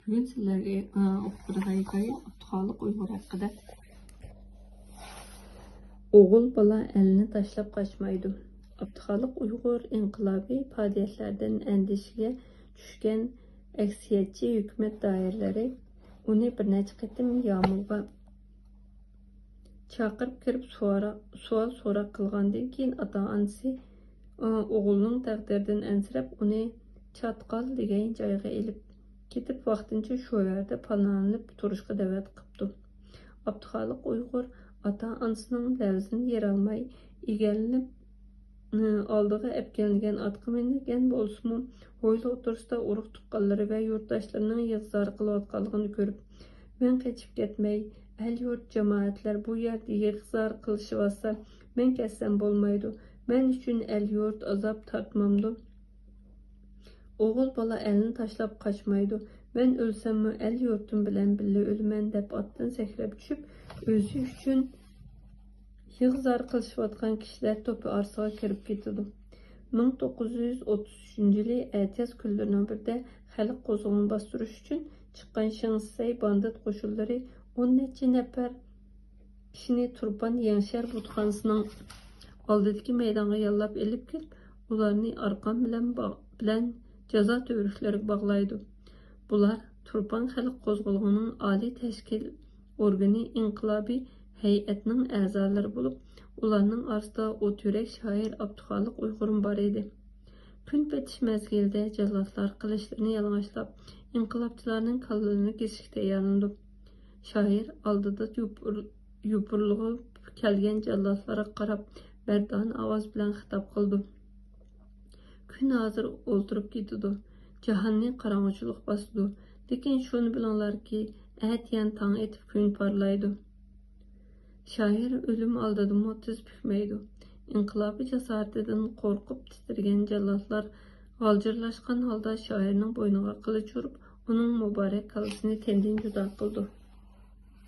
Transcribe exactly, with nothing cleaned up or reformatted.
بۈگۈن سىلەرگە ئوقۇپ بېرىدىغان ھېكايە ئابدۇخالىق ئۇيغۇر ھەققىدە. ئوغۇل بالا ئەلنى تاشلاپ قاچمايدۇ. ئابدۇخالىق ئۇيغۇر ئىنقىلابىي پائالىيەتلەردىن ئەندىشىگە چۈشكەن ئەكسىيەتچى ھۆكۈمەت دائىرىلىرى ئۇنى بىر نەچچە قېتىم يامۇلغا چاقىرىپ كىرىپ سوئال سوراق قىلغاندىن كېيىن، ئاتا ئانىسى ئوغلىنىڭ تەقدىرىدىن ئەنسىرەپ، ئۇنى چاتقال دېگەن جايغا ئېلىپ كېتىپ، ۋاقتىنچە شۇ يەردە پاناھلىنىپ تۇرۇشقا دەۋەت قىپتۇ. ئابدۇخالىق ئۇيغۇر ئاتا ئانىسىنىڭ لەۋزىنى يېرالماي، ئىگىلىنىپ ئالدىغا ئەپكەلگەن ئاتقا مىنگەن بولسىمۇ، ھويلا ئوتتۇرىسىدا ئۇرۇق تۇغقانلىرى ۋە يۇرتداشلىرىنىڭ يىغا زار قىلىۋاتقانلىقىنى كۆرۈپ، مەن قېچىپ كەتمەي، ئەل يۇرت جامائەتلەر بۇ يەردە يىغا زار قىلىشىۋاتسا، مەن كەتسەم بولمايدۇ؟ مەن ئۈچۈن ئەل يۇرت ئازاب تارتمامدۇ؟ ئوغۇل بالا ئەلنى تاشلاپ قاچمايدۇ. مەن ئۆلسەممۇ ئەل يۇرتۇم بىلەن بىللە ئۆلىمەن، دەپ ئاتتىن سەكرەپ چۈشۈپ، ئۆزى ئۈچۈن يىغا زار قىلىشىۋاتقان كىشىلەر توپى ئارىسىغا كىرىپ كېتىدۇ. مىڭ توققۇز يۈز ئوتتۇز ئۈچىنچى يىلى ئەتىياز كۈنلىرىنىڭ بىرىدە خەلق قوزغىلىڭىنى باستۇرۇش ئۈچۈن چىققان شېڭ شىسەي باندىت قوشۇنلىرى ئون نەچچە نەپەر كىشىنى تۇرپان يەڭشەر بۇتخانىسىنىڭ ئالدىدىكى مەيدانغا ياللاپ ئېلىپ كېلىپ، ئۇلارنى ئارقان بىلەن باغ-، بىلەن جازا تۈۋرۈكلىرىگە باغلايدۇ. بۇلار تۇرپان خەلق قوزغىلىڭىنىڭ ئالىي تەشكىل ئورگىنى ئىنقىلابىي ھەيئەتنىڭ ئەزالىرى بولۇپ، ئۇلارنىڭ ئارىسىدا ئوت يۈرەك شائىر ئابدۇخالىق ئۇيغۇرمۇ بار ئىدى. كۈن پېتىش مەزگىلىدە جاللاتلار قىلىچلىرىنى يالىڭاچلاپ، ئىنقىلابچىلارنىڭ كاللىلىرىنى كېسىشكە تەييارلىنىدۇ. شائىر ئالدىدا يوپۇر-، يوپۇرۇلۇپ كەلگەن جاللاتلارغا قاراپ، مەردانە ئاۋاز بىلەن خىتاب قىلىدۇ. كۈن ھازىر ئولتۇرۇپ كېتىدۇ. جاھاننى قاراڭغۇچىلىق باسىدۇ. لېكىن شۇنى بىلىڭلاركى، ئەتىگەن تاڭ ئېتىپ كۈن پارلايدۇ. شائىر ئۆلۈم ئالدىدىمۇ تىز پۈكمەيدۇ. ئىنقىلابىي جاسارىتىدىن قورقۇپ تىترىگەن جاللاتلار غالجىرلاشقان ھالدا شائىرنىڭ بوينىغا قىلىچ ئۇرۇپ، ئۇنىڭ مۇبارەك كاللىسىنى تېنىدىن جۇدا قىلىدۇ.